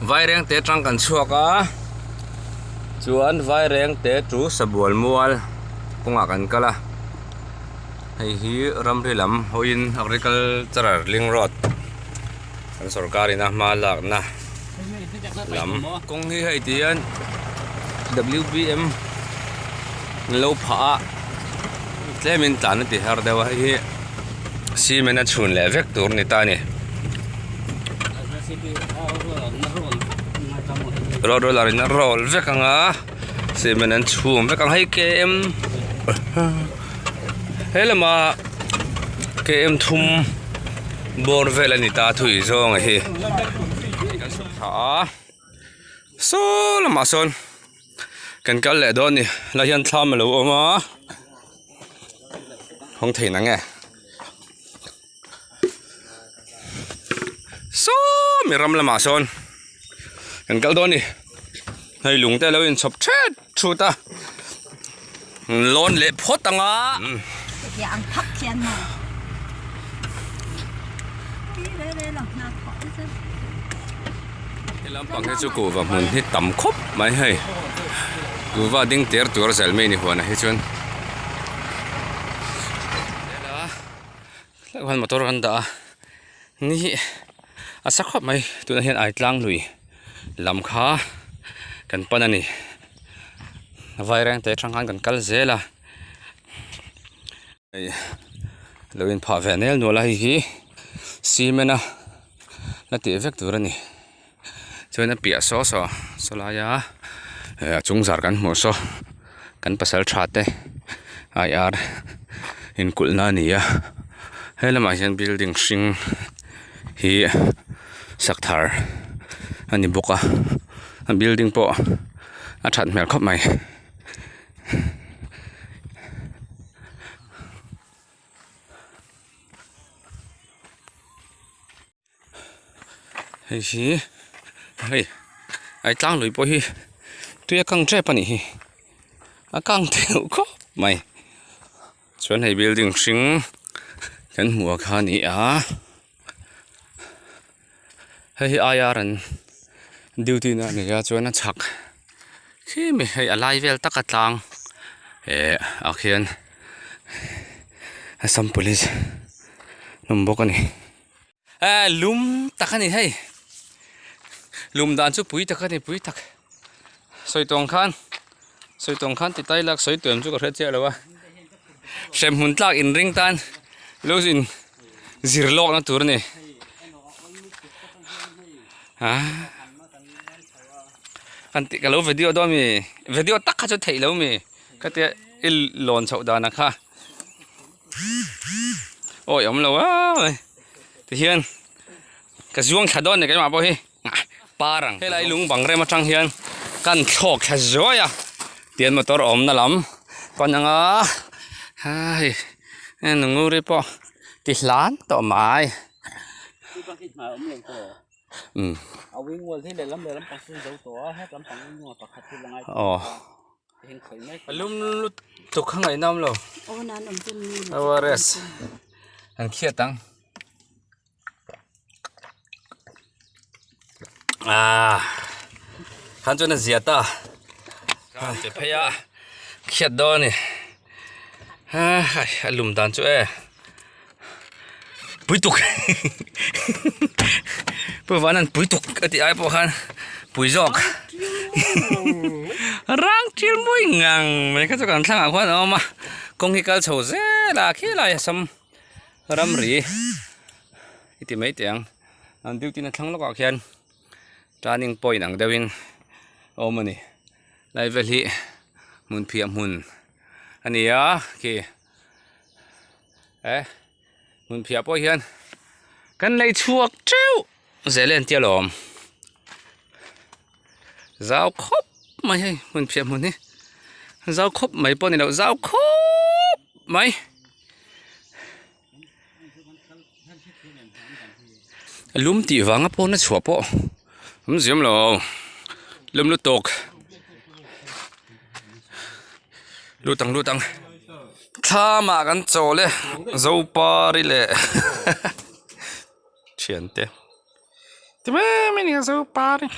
Vairengte atang kan chhuak a chuan Vairengte chu Sabual mual kawngah kan kal a hei hi ramri lam hawiin agricultural link road kan sorkar in a hma lakna lam kawng hi hei ti hian W B M an lo phah a tlemin tlan a ti har deuh a hei hi cement a chhun leh vek tur a ni ta a ni road roller in a roll vek ang a cement an chhum vek ang hei K M he lama K M thum bawr vel a ni ta thui zawng a hi kan chhuk thla a saw lamah sawn kan kal leh dawn a ni lai hian thlam a lo awm a hawng thei nang e saw mi ram lamah sawn kan kal dawn a ni hei lung te a lo inchhawp thet thut a lawn leh phawt ang a. He lampang hi chu kuhva hmun hi tam khawp mai hei kuhva ding ter tur a zel mai a ni huanah hi chuan hlauh hian motor kan dah a ni hi a sa khawp mai tunah hian Aitlang lui lam kha kan pan a ni Vairengte atang khan kan kal zel a hei lo inphah ve nel nual a hei hi cement a la tih vek tur a ni chuan a piah saw saw saw laia eh a chung zar kan hmuh saw kan pasal tha te I R inkulh na a ni a he lamah hian building hring hi sak thar a ni bawk a a building pawh a that hmel khawp mai. Hei hi hei ai tlang lui pawh hi tui a kang tep a nih hi a kang theuh khawp mai chuan hei building hring kan hmuh kha a ni a hei hi I R an duty na a ni a chuan a chhak khi mi hei a lai vel taka tlang eh ah khian Assam police an awm bawk a ni. Eh lum tak a ni hei lum dan chu pui tak a ni pui tak sawi tawng khan sawi tawng khan ti tai lak sawi tuam chu ka hre chiah lo a hrem hmun tlak in ring tan lo in zir lawk na tur a ni ah kan tih ka lo video dawn mi video tak kha chu theih lo mi ka tia i lawn chhoh dan ang kha. Awi awm lo a tihian ka zuang thla dawn ni keimah pawh hi par ang helai lung bang rem atang hian kan thlawk thla zuai a tian motor awmna lam pan anga hei nunguri pawh ti hlan tawh mai aw. A lum lutuk kha ngaih nawm lo ORS an khiat ang ah khan chuan a zia ta che phei a khiat dawn a ni a lum dan chu e pui tuk pu van an pui tuk a tih ai pawh khan pui zawk rang thil mawi ngang mai kha chu kan thlangah khuan a awm a kawng hi kal chho zel a khilai a sam ramri i ti mai teh ang an duty na thlang lawkah khian turning point ang deuhin a awm a ni lai vel hi hmun phiah hmun a ni a khi. Eh hmun phiah pawh hian kan lei chhuak teuh zel en tia lawm zau khawp mai hei hmun phiah hmun hi zau khawp mai pawh a ni lo zau khawp mai lum tih vanga pawn a chhuah pawh awm ziam lo lum lutuk lut ang lut ang. Thlamah kan chawl e Zopari leh thiante. Ti mai mai ni zo par hi.